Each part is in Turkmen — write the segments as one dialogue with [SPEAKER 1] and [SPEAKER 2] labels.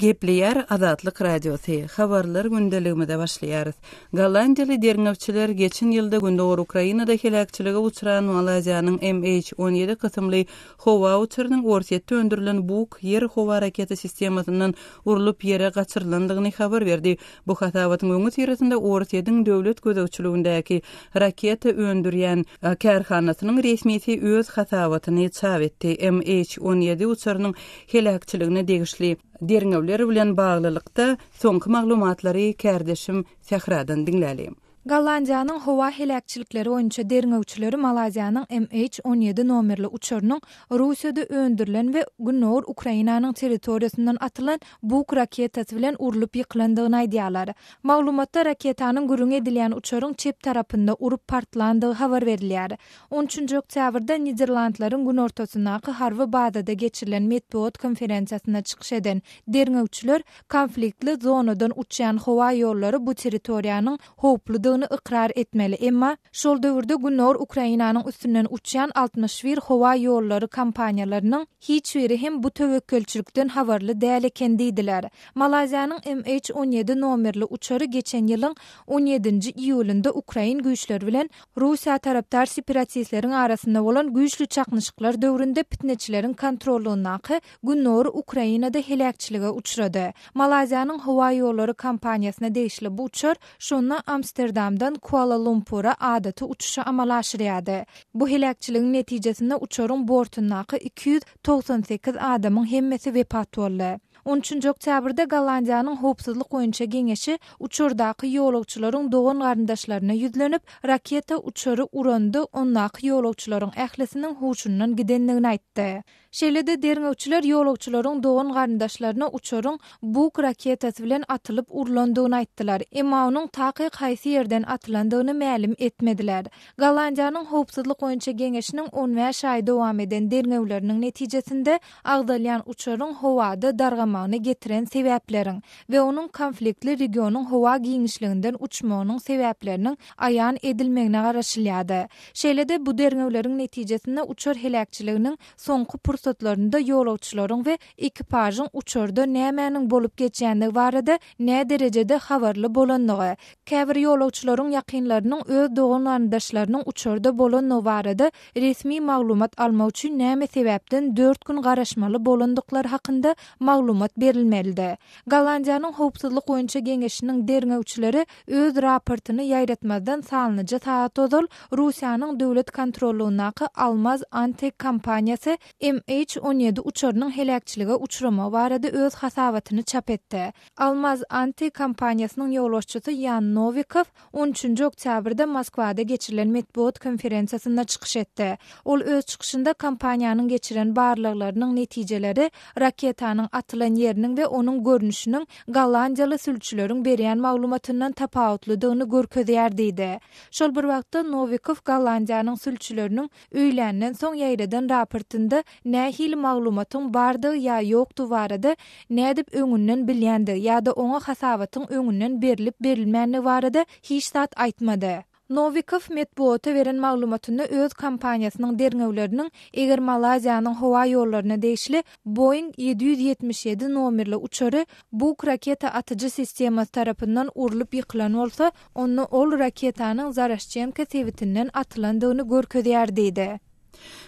[SPEAKER 1] Gepleýär Azatlyk Radiosy, Habarlar gündeligimize başlaýarys. Gollandiýaly derňewçiler geçen ýylda gündogar Ukrainada heläkçilige uçran Malaýziýanyň MH 17 kysymly howa uçarynyň Orsýetde öndürilen Buk ýer-howa raketa sistemasyndan urlup ýere gaçyrylandygyny habar berdi. Bu hasabatyň öňüsyrasynda Orsýetiň döwlet gözegçiligindäki raketa öndürýän kärhanasynyň resmisi öz hasabatyny çap etdi. MH 17 uçarynyň heläkçiligine degişli derňewler bilen baglylykda soňky maglumatlary kärdeşim Sähradan diňläli.
[SPEAKER 2] Gollandiýanyň howa heläkçilikleri boýunça derňewçileri Malaýziýanyň MH 17 nomerli uçarynyň Russiýada öndürilen we gündogar Ukrainanyň territoriýasyndan atylan Buk raketasy bilen urlup ýykylandygyny aýdýarlar. Maglumatda raketanyň gürrüňi edilýän uçaryň çep tarapynda urup partlandygy habar berilýär. On üçünji oktýabrda Niderlandlaryň günortasyndaky harby bazada geçirilen metbugat konferensiýasynda çykyş eden derňewçiler konfliktli zonadan uçýan howa ýollary bu territoriýanyň howpludygyny ykrar etmeli, emma şol döwürde gündogar Ukrainanyň üstünden uçýan 61 howa ýollary kompaniýalarynyň hiç biri hem bu töwekgelçilikden habarly däl eken diýdiler. Malaýziýanyň MH 17 nomerli uçary geçen ýylyň on ýedinji iýulynda ukrain güýçleri bilen Russiýa tarapdar separatistleriň arasynda bolan güýçli çaknyşyklar döwründe pitneçileriň kontrollygyndaky gündogar Ukrainada heläkçilige uçrady. Malaýziýanyň howa ýollary kompaniýasyna degişli bu uçar şonda Amsterdamdan Kuala-Lumpura adaty uçuşy amala aşyrýardy. Bu heläkçiligiň netijesinde uçaryň bortundaky 298 adamyň hemmesi wepat boldy. On üçünji oktýabrda Gollandiýanyň Howpsuzlyk boýunça geňeşi uçardaky ýolagçylaryň dogan-garyndaşlaryna ýüzlenip, raketa uçary uranda ondaky ýolagçylaryň ählisiniň huşundan gidendigini aýtdy. Şeýle-de derňewçiler ýolagçylaryň dogan-garyndaşlaryna uçaryň Buk raketasy bilen atylyp urlandygyny aýtdylar, emma onuň takyk haýsy ýerden atylandygyny mälim etmediler. Gollandiýanyň Howpsuzlyk boýunça geňeşiniň on bäş aý dowam eden derňewleriniň netijesinde agzalýan uçaryň howada dargamagyna getiren sebäpleriň we onuň konfliktli regionyň howa giňişliginden uçmagynyň sebäpleriniň aýan edilmegine garaşylýardy. Şeýle-de, bu derňewleriň netijesinde uçar heläkçiliginiň soňky pursatlarynda ýolagçylaryň we ekipažyň uçarda nämäniň bolup geçýändigi barada näderejede habarly bolandygy, käbir ýolagçylaryň ýakynlarynyň öz dogan-garyndaşlarynyň uçarda bolandygy barada resmi maglumat almak üçin näme sebäpden dört gün garaşmaly bolandyklary hakynda maglumat berilmelidi. Gollandiýanyň Howpsuzlyk boýunça geňeşiniň derňewçileri öz raportyny ýaýratmazdan sanlyja sagat ozal Russiýanyň döwlet kontrollygyndaky Almaz Antey kompaniýasy MH 17 uçarynyň heläkçilige uçramagy barada öz hasabatyny çap etdi. Almaz Antey kompaniýasynyň ýolbaşçysy Ýan Nowikow On üçünji oktýabrda Moskwada geçirilen metbugat konferensiýasynda çykyş etdi. Ol öz çykyşynda kompaniýanyň geçiren barlaglarynyň netijeleri raketanyň atylan ýeriniň we onuň görnüşiniň gollandiýaly sülçüleriň berýän maglumatyndan tapawutlydygyny görkezýär diýdi. Şol bir wagtda Nowikow Gollandiýanyň sülçüleriniň öýländen soň ýaýradan raportynda nähili maglumatyň bardygy ýa ýokdugy barada nädip öňünden bilýändigi ýa-da oňa hasabatyň öňünden berlip-berilmändigi barada hiç zat aýtmady. Nowikow metbugata beren maglumatynda öz kompaniýasynyň derňewleriniň eger Malaýziýanyň howa ýollaryna degişli Boeing 777 nomerli uçary Buk raketa atyjy sistemasy tarapyndan urlup ýykylan bolsa, onda ol raketanyň Zaraşçenko sebitinden atylandygyny görkezýär diýdi.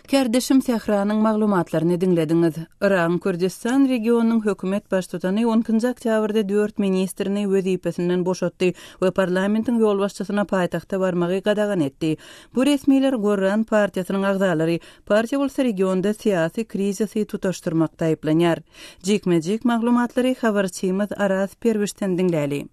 [SPEAKER 1] Kärdeşim Sähranyň maglumatlaryny diňlediňiz. Yragyň Kürdüstan regionynyň hökümet baştutany on ikinji oktýabrda dört ministrini wezipesinden boşatdy we parlamentiň ýolbaşçysyna paýtagta barmagy gadagan etdi. Bu resmiler Gorran partiýasynyň agzalary, partiýa bolsa regionda syýasy krizisi tutaşdyrmakda aýyplanýar. Jikme-jik maglumatlary habarçymyz Araz Perwişden diňläli.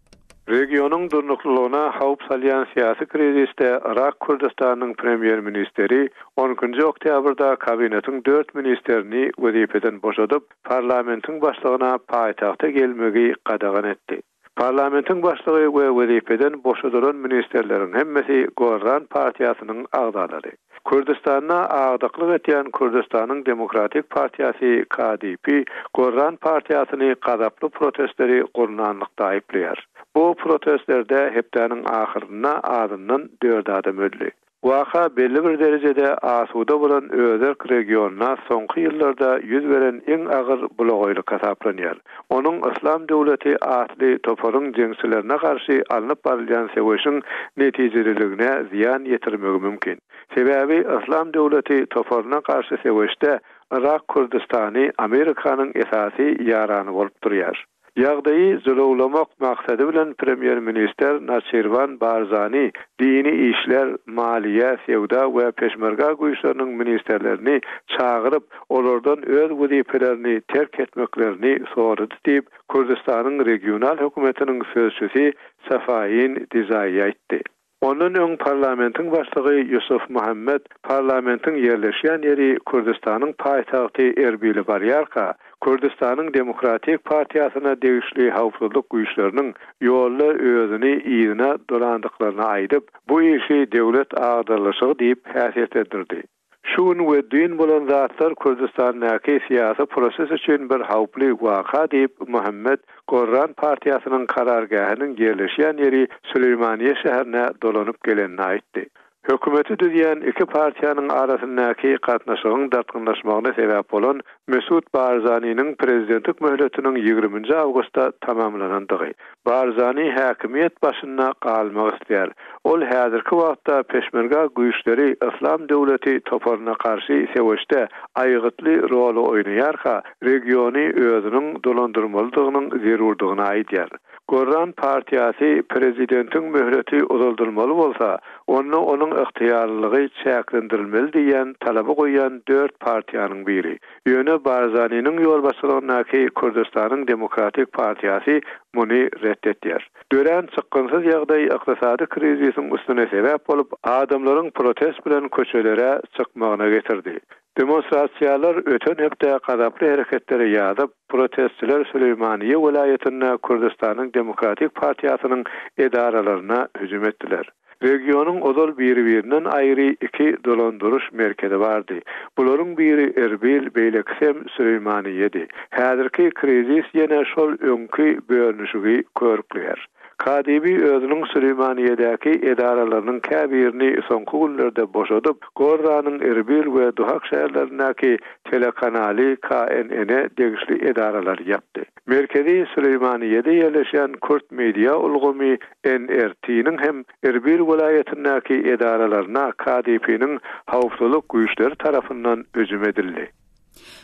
[SPEAKER 3] Regionyň durnuklylygyna howp salýan syýasy krizisde Yrak Kürdüstanynyň premýer-ministeri on ikinji oktýabrda kabinetiň dört ministerini wezipeden boşadyp, parlamentiň başlygyna paýtagta gelmegi gadagan etdi. Parlamentiň başlygy we wezipeden boşadylan ministerleriň hemmesi Gorran partiýasynyň agzalary. Kürdüstanda agdyklyk etýän Kürdüstanyň Demokratik partiýasy, KDP, Gorran partiýasyny gazaply protestleri gurnanlykda aýyplaýar. Bu protestlerde hepdäniň ahyrynda azyndan dört adam öldi. Waka belli bir derejede asuda bolan özerk regionyna soňky ýyllarda ýüz beren iň agyr bulagaýlyk hasaplanýar. Onuň Yslam döwleti atly toparyň jeňçilerine garşy alnyp barylýan söweşiň netijeliligine zyýan ýetirmegi mümkin. Sebäbi Yslam döwleti toparyna garşy söweşde Yrak Kürdüstany Amerikanyň esasy ýarany bolup durýar. Ýagdaýy jylawlamak maksady bilen premýer-ministr Naçirwan Barzani dini işler, maliýe, söwda we peşmerga güýçleriniň ministrlerini çagyryp, olardan öz wezipelerini terk etmeklerini sorady diýip, Kürdüstanyň regional hökümetiniň sözçüsi Safain Dizaýi aýtdy. Ondan öň parlamentiň başlygy Ýusuf Muhammed parlamentiň ýerleşýän ýeri Kürdüstanyň paýtagty Erbile barýarka, Kürdüstanyň Demokratik partiýasyna degişli howpsuzlyk güýçleriniň ýolda özüni yzyna dolandyklaryny aýdyp, bu işi döwlet agdarylyşygy diýip häsiýetlendirdi. Şu gün we düýn bolan zatlar Kürdüstandaky syýasy proses üçin bir howply waka diýip, Muhammed Gorran partiýasynyň karargähiniň ýerleşýän ýeri Süleýmaniýe şäherine dolanyp gelenini aýtdy. Hökümeti düzýän iki partiýanyň arasyndaky gatnaşygyň dartgynlaşmagyna sebäp bolan Mesud Barzaniniň prezidentlik möhletiniň ýigriminji awgustda tamamlanandygy. Barzani häkimiýet başynda galmak isleýär. Ol häzirki wagtda peşmerga güýçleri Yslam döwleti toparyna garşy söweşde aýgytly roly oýnaýarka, regiony özüniň dolandyrmalydygynyň zerurdygyny aýdýar. Gorran partiýasy prezidentiň möhleti uzaldylmaly bolsa, onda onuň ygtyýarlylygy çäklendirilmeli diýýän talaby goýýan dört partiýanyň biri. Ýöne Barzaniniň ýolbaşçylygyndaky Kürdüstanyň Demokratik partiýasy muny ret etýär. Dörän çykgynsyz ýagdaý ykdysady krizisiň üstüne sebäp bolup, adamlaryň protest bilen köçelere çykmagyna getirdi. Demonstrasiýalar öten hepde gazaply hereketlere ýazyp, protestçiler Süleýmaniýe welaýatynda Kürdüstanyň Demokratik partiýasynyň edaralaryna hüjüm etdiler. Regionyň ozal biri-birinden aýry iki dolandyryş merkezi bardy. Bularyň biri Erbil, beýlekisem Süleýmaniýedi. Häzirki krizis ýene şol öňki bölünişigi körükleýär. KDP özüniň Süleýmaniýedäki edaralarynyň käbirini soňky günlerde boşadyp, Gorranyň Erbil we Duhak şäherlerindäki telekanaly KNN-e degişli edaralary ýapdy. Merkezi Süleýmaniýede ýerleşýän kürt media ulgamy NRT-niň hem Erbil welaýatyndaky edaralaryna KDP-niň howpsuzlyk güýçleri tarapyndan hüjüm edildi.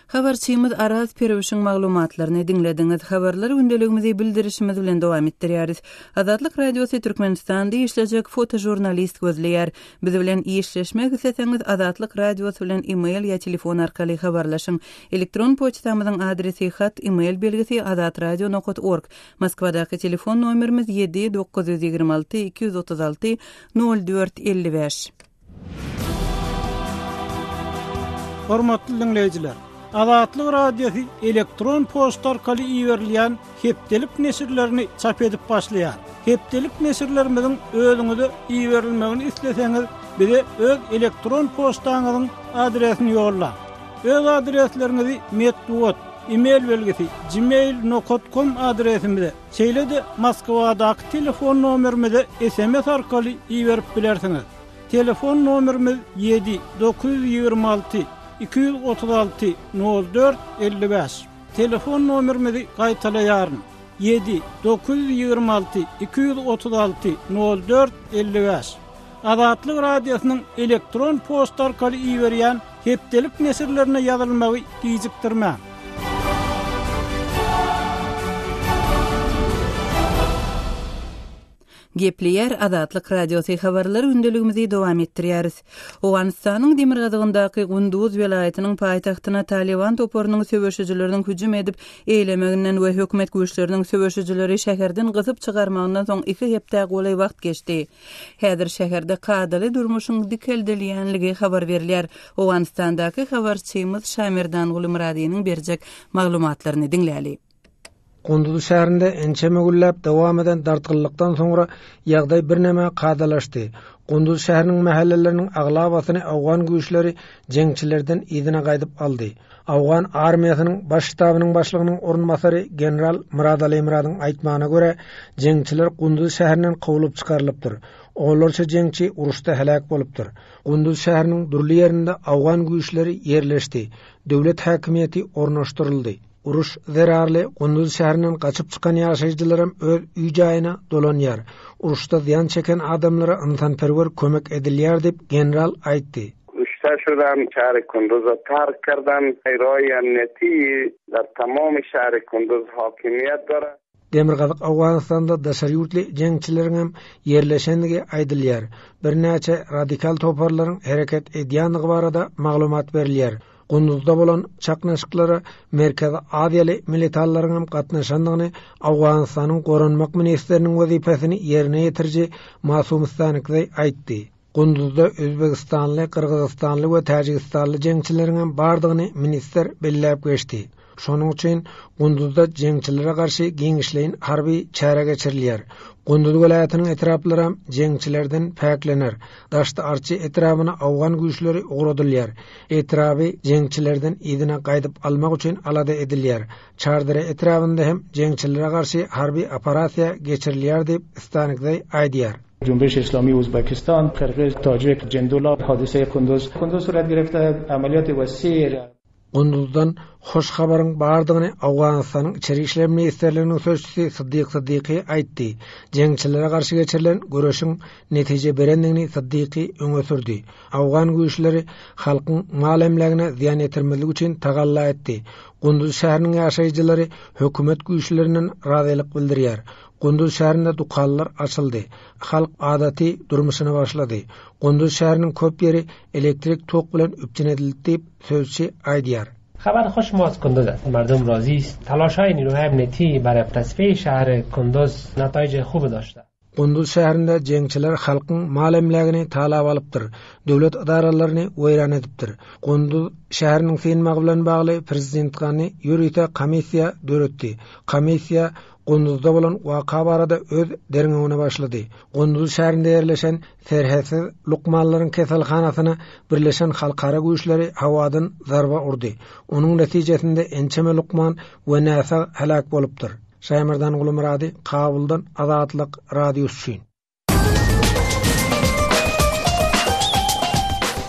[SPEAKER 1] Habarçymyz Araz Perwişiň maglumatlaryny diňlediňiz. Habarlar gündeligimizi bildirişimiz bilen dowam etdirýäris. Azatlyk Radiosy Türkmenistanda işlejek fotožurnalist gözleýär. Biz bilen işleşmek isleseňiz Azatlyk Radiosy bilen email ýa telefon arkaly habarlaşyň. Elektron poçtamyzyň adresi hat email belgisi azatradio nokat org. Moskwadaky telefon nomerimiz 7 926 236 04 55.
[SPEAKER 4] Hormatly diňleýjiler! Azatlyk Radiosy elektron poçta arkaly iberilýän hepdelik neşirlerini çap edip başlaýar. Hepdelik neşirlerimiziň özüňize iberilmegini isleseňiz, bize öz elektron poçtaňyzyň adresini ýollaň. Öz adresleriňizi metbugat, e-mail belgisi, gmail nokat kom adresimize, şeýle-de Moskwadaky telefon nomerimize sms arkaly iberip bilersiňiz. Telefon nomerimiz ýedi 926 236 04 55. Telefon nomerimizi gaýtalaýaryn, ýedi 926 236 04 55. Azatlyk Radiosynyň elektron poçta arkaly iberýän hepdelik neşirlerine ýazylmagy gijikdirmäň.
[SPEAKER 1] Gepleýär Azatlyk Radiosy habarlar gündeligimizi dowam etdirýäris. Owganystanyň demirgazygyndaky Gunduz welaýatynyň paýtagtyna Talyban toparynyň söweşijileriniň hüjüm edip eýlemeginden we hökümet güýçleriniň söweşijileri şäherden gysyp çykarmagyndan soň iki hepdä golaý wagt geçdi. Häzir şäherde kadaly durmuşyň dikeldilýänligi habar berilýär. Owganystandaky habarçymyz Şamerdanguly Myradynyň berjek maglumatlaryny diňläli.
[SPEAKER 5] Gunduz şäherinde ençeme günläp dowam eden dartgynlykdan soňra ýagdaý birneme kadalaşdy. Gunduz şäheriniň mähelleleriniň aglabasyny owgan güýçleri jeňçilerden yzyna gaýdyp aldy. Owgan armiýasynyň Baş ştabynyň başlygynyň orunbasary general Myrat Aly Myradyň aýtmagyna görä, jeňçiler Gunduz şäherinden kowlup çykarylypdyr. Onlarça jeňçi uruşda heläk bolupdyr. Gunduz şäheriniň dürli ýerinde owgan güýçleri ýerleşdi. Döwlet häkimiýeti ornaşdyryldy. Uruş zerarly Gunduz şäherinden gaçyp çykan ýaşaýjylaram öz öý-jaýyna dolanýar. Uruşda zyýan çeken adamlara ynsanperwer kömek edilýär diýip, general aýtdy.
[SPEAKER 6] Kuşta şudan şähri Kunduza tark kerdan Neýroýi emniýeti der tamamy şähri Kunduz hakimiýet dore.
[SPEAKER 5] Demirgazyk Owganystanda daşary ýurtly jeňçileriňem ýerleşendigi aýdylýar. Birnäçe radikal toparlaryň hereket edýändigi barada maglumat berilýär. Gunduzda bolan çaknyşyklara Merkezi Aziýaly militanlaryňam gatnaşandygyny Owganystanyň goranmak ministriniň wezipesini ýerine ýetiriji Masum Stanikzeý aýtdy. Gunduzda özbegistanly, gyrgyzystanly we täjigistanly jeňçileriňem bardygyny ministr belläp geçdi. Şonuň üçin Gunduzda jeňçilere garşy giňişleýin harby çäre geçirilýär. Gunduz welaýatynyň etraplaram jeňçilerden päklener. Daşty-Arçy etrabyna owgan güýçleri ugradylýar. Etraby jeňçilerden yzyna gaýdyp almak üçin alada edilýär. Çardere etrabynda hem jeňçilere garşy harby operasiýa geçirilýär diýip, Stanikzeý aýdýar.
[SPEAKER 7] Jumbiş Islami Uzbekistan, Kyrgyz, Tajik, Jendula, Hadise Kunduz, Kunduz surat girifte, Amaliyat Wesir.
[SPEAKER 5] Gunduzdan hoş habaryň bardygyny Owganystanyň Içeri işler ministrliginiň sözçüsi Syddyk Syddyky aýtdy. Jeňçilere garşy geçirilen göreşiň netije berendigini Syddyky öňe sürdi. Owgan güýçleri halkyň mal-emlägine zyýan ýetirmezlik üçin tagalla etdi. Gunduz şäheriniň ýaşaýjylary hökümet güýçlerinden razylyk bildirýär. Gunduz şäherinde dükanlar açyldy. Halk adaty durmuşyna başlady. Gunduz şäheriniň köp ýeri elektrik tok bilen üpjün edildi diýip, sözçi aýdýar.
[SPEAKER 8] Habar hoş maz kunduz است مردم راضی است تلاش های نیروهای امنیتی برای تصفیه شهر کندوز نتایج خوب داشته.
[SPEAKER 5] Gunduz şäherinde jeňçiler halkyň mal-emlägini talap alypdyr, döwlet edaralaryny weýran edipdir. Gunduz şäheriniň synmagy bilen bagly prezident Gani ýörite komissiýa döretdi. Komissiýa Gunduzda bolan waka barada öz derňewine başlady. Gunduz şäherinde ýerleşen Serhetsiz lukmanlaryň keselhanasyna birleşen halkara güýçleri howadan zarba urdy. Onuň netijesinde ençeme lukman we näsag heläk bolupdyr. Şaýmerdan Gulumyrady, Kabuldan Azatlyk Radiosy üçin.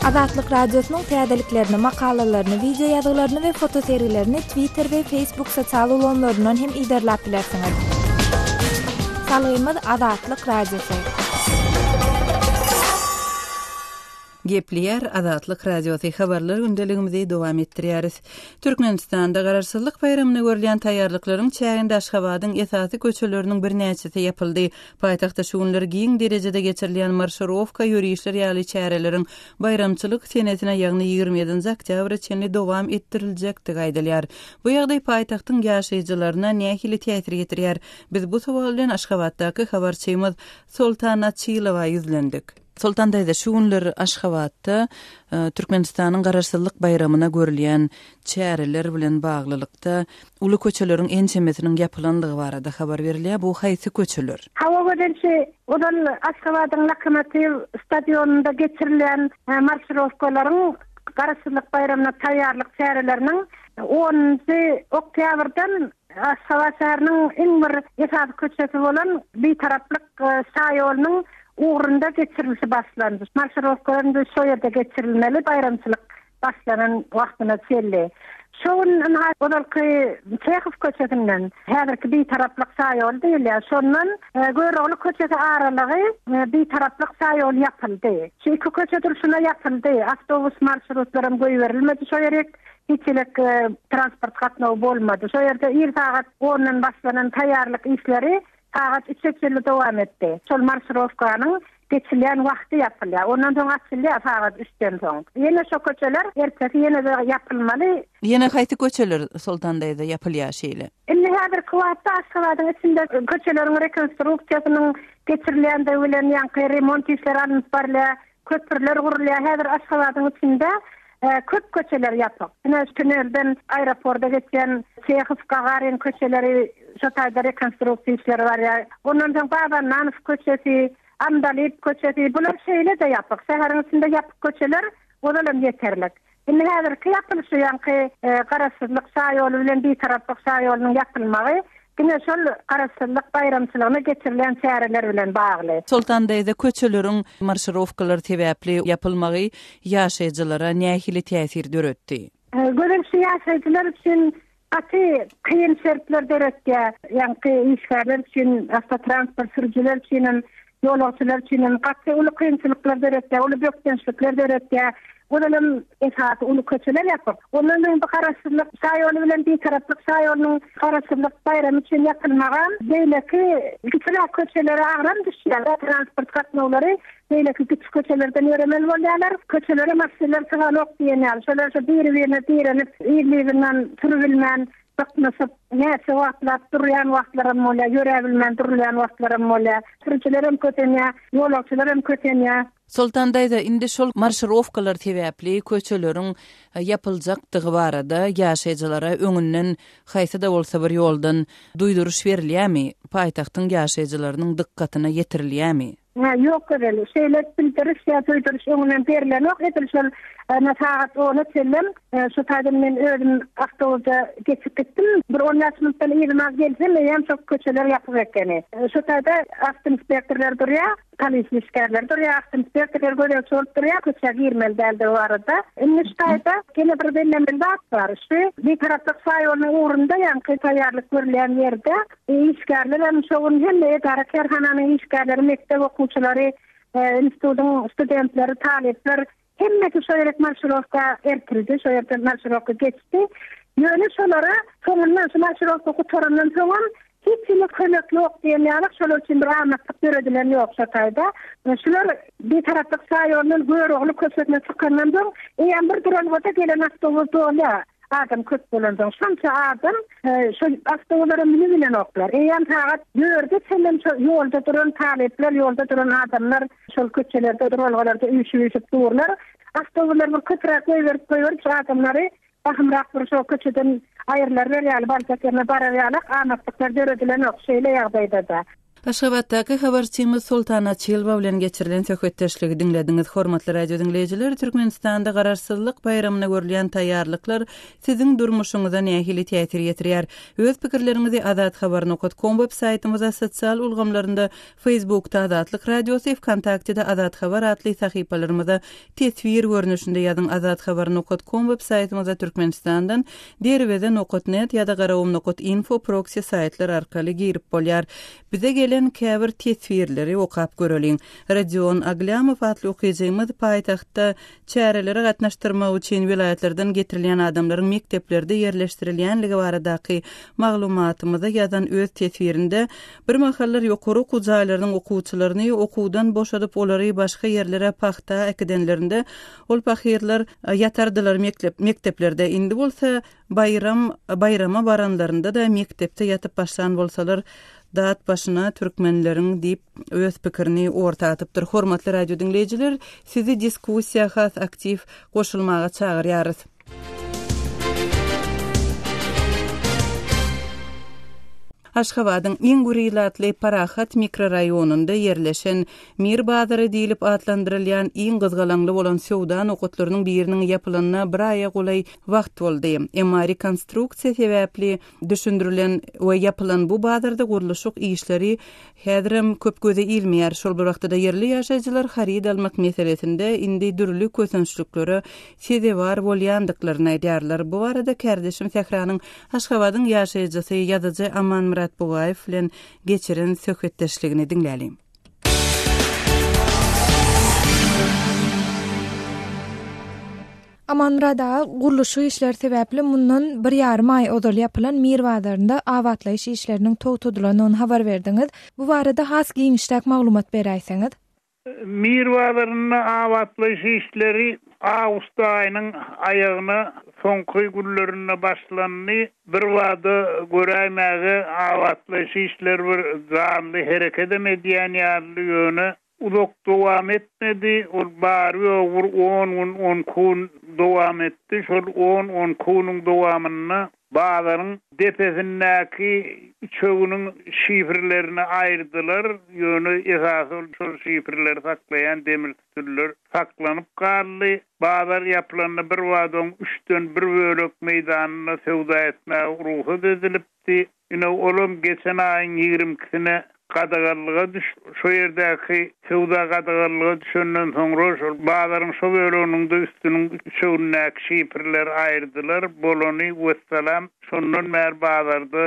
[SPEAKER 2] Azatlyk Radiosynyň täzeliklerini, makalalaryny, wideo ýazgylaryny we fotosergilerini Twitter we Facebook sosial ulgamlaryndan hem yzarlap bilersiňiz. Salgymyz Azatlyk Radiosy.
[SPEAKER 1] Gepleýär Azatlyk Radiosy habarlar gündeligimizi dowam etdirýäris. Türkmenistanda Garaşsyzlyk baýramyna görülýän taýýarlyklaryň çäginde Aşgabadyň esasy köçeleriniň birnäçesi ýapyldy. Paýtagtda şu günler giň derejede geçirilýän marşirowka, ýörişler ýaly çäreleriň baýramçylyk senesine, ýagny 27-nji oktýabra çenli dowam etdiriljekdigi aýdylýar. Bu ýagdaý paýtagtyň ýaşaýjylaryna nähili täsir ýetirýär? Biz bu sowal bilen Aşgabatdaky habarçymyz Soltan Açylowa ýüzlendik. Soltan daýza, şu günler Aşgabatda Türkmenistanyň Garaşsyzlyk baýramyna görülýän çäreler bilen baglylykda, uly köçeleriň ençemesiniň ýapylandygy barada habar berilýär. Bu haýsy köçeler?
[SPEAKER 9] Hawa gözelçi, ozal Aşgabadyň Lokomotiw stadionynda geçirilýän marşirowkalaryň Garaşsyzlyk baýramyna taýýarlyk çäreleriniň onunjy oktýabrdan Aşgabat şäheriniň iň bir esasy köçesi bolan Bitaraplyk şaýolunyň ugrunda geçirilişi başlandy. Marşirowkalar indi şo ýerde geçirilmeli, baýramçylyk başlanan wagtyna çenli. Şo gün ynha ozalky Çehow köçesinden, häzirki Bitaraplyk şaýoly diýilýär, şondan Görogly köçesi aralygy Bitaraplyk şaýoly ýapyldy. Şu iki köçe durşuna ýapyldy. Awtobus marşrutlaram goýberilmedi şo ýerik. Hiç hili transport gatnawy bolmady. Şo ýerde ir sagat ondan başlanan taýýarlyk işleri sagat üçe çenli dowam etdi. Şol marşirowkanyň geçilýän wagty ýapylýar. Ondan soň açylýar sagat üçden soň. Ýene şo köçeler ertesi ýene-de ýapylmaly.
[SPEAKER 1] Ýene haýsy köçeler Soltan daýza ýapylýar şeýle?
[SPEAKER 9] Indi häzirki wagtda Aşgabadyň içinde köçeleriň rekonstruksiýasynyň geçirilýändigi bilen ýaňky remont işleri alnyp barylýar. Köprüler gurulýar. Häzir Aşgabadyň içinde köp köçeler ýapyk. Ine, şu tunelden aeroporda geçýän Çehow, Gagarin köçeleri şo taýda rekonstruksiýa işleri barýar. Ondan soň Baba Annanow köçesi, Andalyp köçesi, bular şeýle-de ýapyk. Şäheriň içinde ýapyk köçeler ozalam ýeterlik. Indi häzirki ýapylyşy ýaňky Garaşsyzlyk şaýoly bilen Bitaraplyk şaýolunyň ýapylmagy. Diňe şol Garaşsyzlyk baýramçylygyna geçirilýän çäreler bilen bagly.
[SPEAKER 1] Soltan daýza köçeleriň marşirowkalar sebäpli ýapylmagy ýaşaýjylara nähili täsir döretdi?
[SPEAKER 9] Gözel şu ýaşaýjylar üçin gaty kyn şertler döretýär. Ýaňky işgärler üçin, awtotransport sürüjiler üçin hem, ýolagçylar üçin hem gaty uly kynçylyklar döretýär, uly bökdençlikler döretýär. Ozalam esasy uly köçeler ýapyk. Ondan öň bu Garaşsyzlyk şaýoly bilen Bitaraplyk şaýolunyň Garaşsyzlyk baýramy üçin ýapylmagam beýleki kiçiräk köçelere agram düşýär. Transport gatnawlary beýleki kiçi köçelerden ýöremeli bolýarlar. Köçelere maşynlar syganok diýen ýaly. Şolar şo biri-birine direnip, yzly-yzyndan sürübilmän, dyknyşyp, näçe wagtlap durýan wagtlaram bolýar, ýöräbilmän durulýan wagtlaram bolýar. Sürüjilerem kösenýär, ýolagçylaram kösenýär.
[SPEAKER 1] Soltan daýza, indi şol marşirowkalar sebäpli köçeleriň ýapyljakdygy barada ýaşaýjylara öňünden haýsy-da bolsa bir ýoldan duýduryş berilýärmi? Paýtagtyň ýaşaýjylarynyň dykgatyna ýetirilýärmi?
[SPEAKER 9] Hä, ýok Gözel, şeýle bildiriş ýa duýduryş öňünden berlenok, edil şol ene sagat ona çenlem şu taýdan men özüm awtobusda geçip gitdim. Bir on bäş minutdan yzyma gelsem eýýäm şol köçeler ýapyk ekeni. Şu taýda awtoinspektorlar durýar, polisiýa işgärleri durýar, awtoinspektorlar gözegçi bolup durýar, köçä girmeli däldigi barada. Indi şu taýda ýene bir bellemeli zat bar. Şu Bitaraplyk şaýolunyň ugrunda ýaňky taýýarlyk görülýän ýerde Işgärler hem şo gün hemme edara-kärhananyň işgärleri, mekdep okuwçylary, institutyň studentleri, talyplar hemmesi şo ýerek marşirowka ertildi, şo ýerde marşirowka geçdi. Ýöne şolara soňundan şu marşirowka gutarandan soňam hiç hili kömek ýok diýen ýaly, şolar üçin bir amatlyk döredilen ýok şo taýda. Şular Bitaraplyk şaýolundan Görogly köçesine çykandan soň eýýäm bir duralgada gelen awtobus dolýar. Adam köp bolansoň, şonça adam şo awtobuslara münübilenoklar. Eýýäm sagat dörde çenlem şo ýolda duran talyplar, ýolda duran adamlar şol köçelerde, duralgalarda üýşüp-üýşüp durlar. Awtobuslar bir köpräk goýberip-goýberip şu adamlary bahymrak bir şo köçeden aýrylarlar ýaly, barjak ýerine barar ýalak amatlyklar döredilenok şeýle ýagdaýda-da.
[SPEAKER 1] Aşgabatdaky habarçymyz Soltan Açylowa bilen geçirilen söhbetdeşligi diňlediňiz. Hormatly radio diňleýjiler, Türkmenistanda Garaşsyzlyk baýramyna görülýän taýýarlyklar siziň durmuşyňyza nähili täsir ýetirýär? Öz pikirleriňizi azathabar nokat kom web saýtymyza, sosial ulgamlarynda Facebookda Azatlyk Radiosy, Wkontaktede Azathabar atly sahypalarymyza teswir görnüşinde ýazyň Azathabar nokat kom web saýtymyza Türkmenistandan Derweze nokat net ýa-da Garagum nokat info proksi saýtlar arkaly girip bolýar. Bize gelen käbir teswirleri okap göreliň. Rodion Aglýamow atly okyjymyz paýtagtda çärelere gatnaşdyrmak üçin welaýatlardan getirilýän adamlaryň mekdeplerde ýerleşdirilýänligi baradaky maglumatymyza ýazan öz teswirinde Birmahallar ýokary okuw jaýlarynyň okuwçylaryny okuwdan boşadyp, olary başga ýerlere pagta äkidenlerinde, ol pahyrlar ýatardylar mekdeplerde. Indi bolsa baýram baýrama baranlarynda-da mekdepde ýatyp başlan bolsalar, dat başyna türkmenleriň diýip, öz pikirini orta atypdyr. Hormatly radio diňleýjiler, sizi diskussiýa has aktiw goşulmaga çagyrýarys. Aşgabadyň iň gür ilatly Parahat mikroraýonynda ýerleşen Mir bazary diýlip atlandyrylýan iň gyzgalaňly bolan söwda nokatlarynyň biriniň ýapylanyna bir aýa golaý wagt boldy. Emma rekonstruksiýa sebäpli düşündirilen we ýapylan bu bazarda gurluşyk işleri häzirem köp göze ilmeýär. Şol bir wagtda-da ýerli ýaşaýjylar haryt almak meselesinde indi dürli kösençliklere sezewar bolýandyklaryny aýdýarlar. Bu barada kärdeşim Sähranyň Aşgabadyň ýaşaýjysy, ýazyjy Amanmyrat Bugaýew bilen geçiren söhbetdeşligini diňläliň.
[SPEAKER 2] Amanmyrat aga, gurluşyk işleri sebäpli mundan bir ýarym aý ozal ýapylan Mir bazarynda abatlaýyş işleriniň togtadylandygyny habar berdiňiz. Bu barada has giňişräk maglumat beräýseňiz?
[SPEAKER 10] Mir bazarynda abatlaýyş işleri awgust aýynyň aýagyna soňky günlerinde başlandy. Birbada göräýmäge abatlaýyş işleri bir janly herekedem edýän ýalydy, ýöne uzak dowam etmedi. Ol bary-ýogy bir on gün, on iki gün dowam etdi. Şol on-on iki günüň dowamynda. Bazaryň depesindäki üçeginiň şifrlerini aýyrdylar, ýöne esasy ol şol şifrleri saklaýan demir sütünler saklanyp galdy. Bazar ýapylanda birbada oň üçden bir bölek meýdanynda söwda etmäge rugsat edilipdi. Ine, olam geçen aýyň ýigrimkisine gadaganlyga düş, şo ýerdäki söwda gadaganlyga düşenden soňra şol bazaryň şo böleginiň-de üstüniň üçegindäki şifrleri aýyrdylar, bolany wessalam, şondan bäri bazarda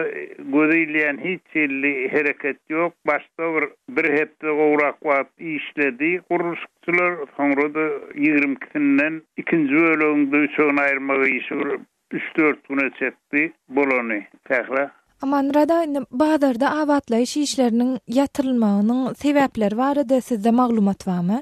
[SPEAKER 10] göze ilýän hiç hili hereket ýok, başda bir bir hepde gowrak wagt işledi gurluşykçylar, soňra-da ýigrimkisinden ikinji bölegiň-de üçegini aýyrmak işi bir Üç-dört güne çekdi bolany, Sähra.
[SPEAKER 2] Amanmyrat aga, indi bazarda abatlaýyş işleriniň ýatyrylmagynyň sebäpleri barada sizde maglumat barmy?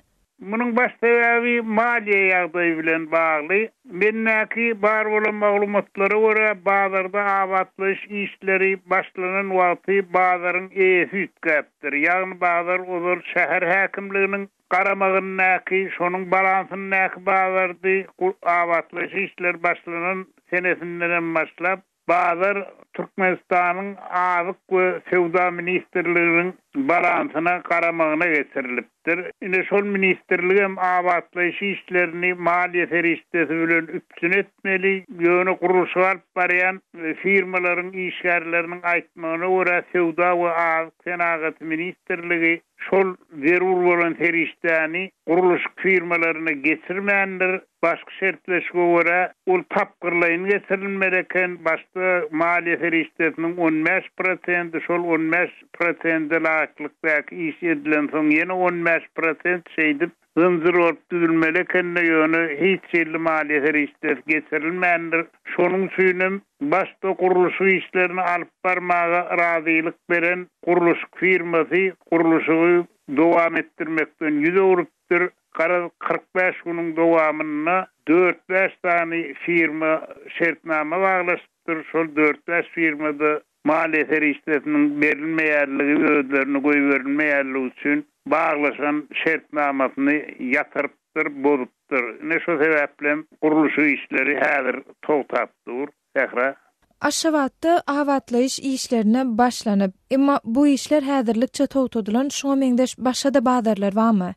[SPEAKER 10] Munuň baş sebäbi maliýe ýagdaýy bilen bagly. Mendäki bar bolan maglumatlara görä, bazarda abatlaýyş işleri başlanan wagty bazaryň eýesi üýtgäpdir. Ýagny bazar ozal şäher häkimliginiň garamagyndaky, şonuň balansyndaky bazardy, abatlaýyş işleri başlanan senesindenem başlap, bazar Türkmenistanyň Azyk we söwda ministrliginiň balansyna, garamagyna geçirilipdir. Ine, şol ministrligem abatlaýyş işlerini maliýe serişdesi bilen üpjün etmeli. Ýöne gurluşygy alyp barýan firmalaryň işgärleriniň aýtmagyna görä, Söwda we azyk senagaty ministrligi şol zerur bolan serişdäni gurluşyk firmalaryna geçirmändir. Başky şertleşige görä, ol tapgyrlaýyn geçirilmeli eken, başda maliýe serişdesiniň 15 prosenti, şol 15 prosente laýyklykdaky iş edilensoň ýene 15 prosent, şeýdip, zynjyr bolup düzülmeli eken-de, ýöne hiç hili maliýe serişdesi geçirilmändir. Şonuň üçinem başda gurluşyk işlerini alyp barmaga razylyk beren gurluşyk firmasy gurluşygy dowam etdirmekden ýüz öwrüpdir. Garaz, 45 günüň dowamynda dört-bäş sany firma şertnama baglaşypdyr. Şol dört-bäş firma-da maliýe serişdesiniň berilmeýänligi, özlerine goýberilmeýänligi üçin baglaşan şertnamasyny ýatyrypdyr, bozupdyr. Ine, şo sebäplem gurluşyk işleri häzir togtap dur. Sähra.
[SPEAKER 2] Aşgabatda abatlaýyş işlerine başlanyp, emma bu işler häzirlikçe togtadylan şuňa meňzeş başga-da bazarlar barmy?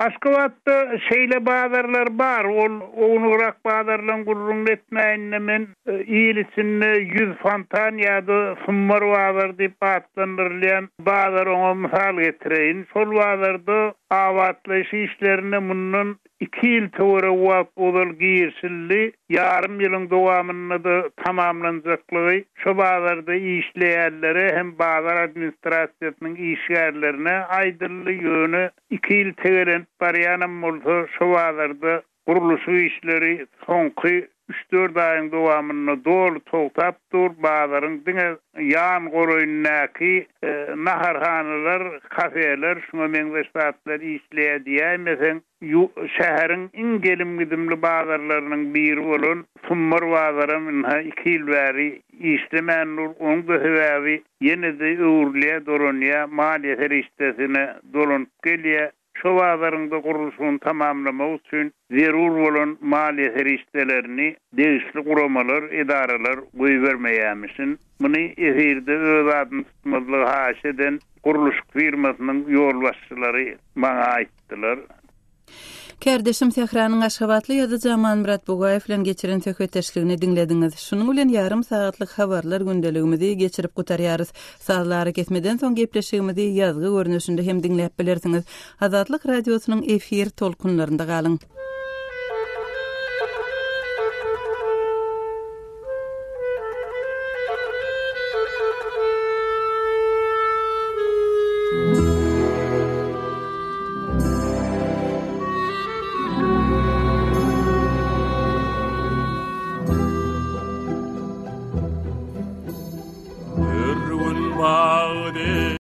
[SPEAKER 10] Aşgabatda şeýle bazarlar bar, ol ownugrak bazarlaryň gürrüňini etmäýin-de men, il içinde Ýüz fontan ýa-da Sumbar bazary diýip atlandyrylýan bazary oňa mysal getireýin. Şol bazarda abatlaýyş işlerine mundan iki ýyl töweregi wagt ozal girişildi, ýarym ýylyň dowamynda-da tamamlanjaklygy şo bazarda işleýänlere hem bazar administrasiýasynyň işgärlerine aýdyldy, ýöne Iki ýyl tegelenip barýanam bolsa, şo bazarda gurluşyk işleri soňky üç-dört aýyň dowamynda doly togtap dur, bazaryň diňe ýan golaýyndaky naharhanalar, kafeler, şuňa meňzeş zatlar işleýär diýäýmeseň, şäheriň iň gelim-gidimli bazarlarynyň biri bolan Sumbar bazaram ynha iki ýyl bäri işlemän dur, onuň-da sebäbi Ýene-de öwrülýär, dolanýar, maliýe serişdesine dolanyp gelýär. Şo bazaryň-da gurluşygyny tamamlamak üçin zerur bolan maliýe serişdelerini degişli guramalar, edaralar goýbermeýärmişin. Muny efirde öz adyny tutmazlygy haýyş eden gurluşyk firmasynyň ýolbaşçylary maňa aýtdylar.
[SPEAKER 1] Kärdeşim Sähranyň aşgabatly ýazyjy Amanmyrat Bugaýew bilen geçiren söhbetdeşligini diňlediňiz. Şunuň bilen ýarym sagatlyk habarlar gündeligimizi geçirip gutarýarys. Sazly arakesmeden soň gepleşigimizi ýazgy görnüşinde hem diňläp bilersiňiz. Azatlyk Radiosynyň efir tolkunlarynda galyň.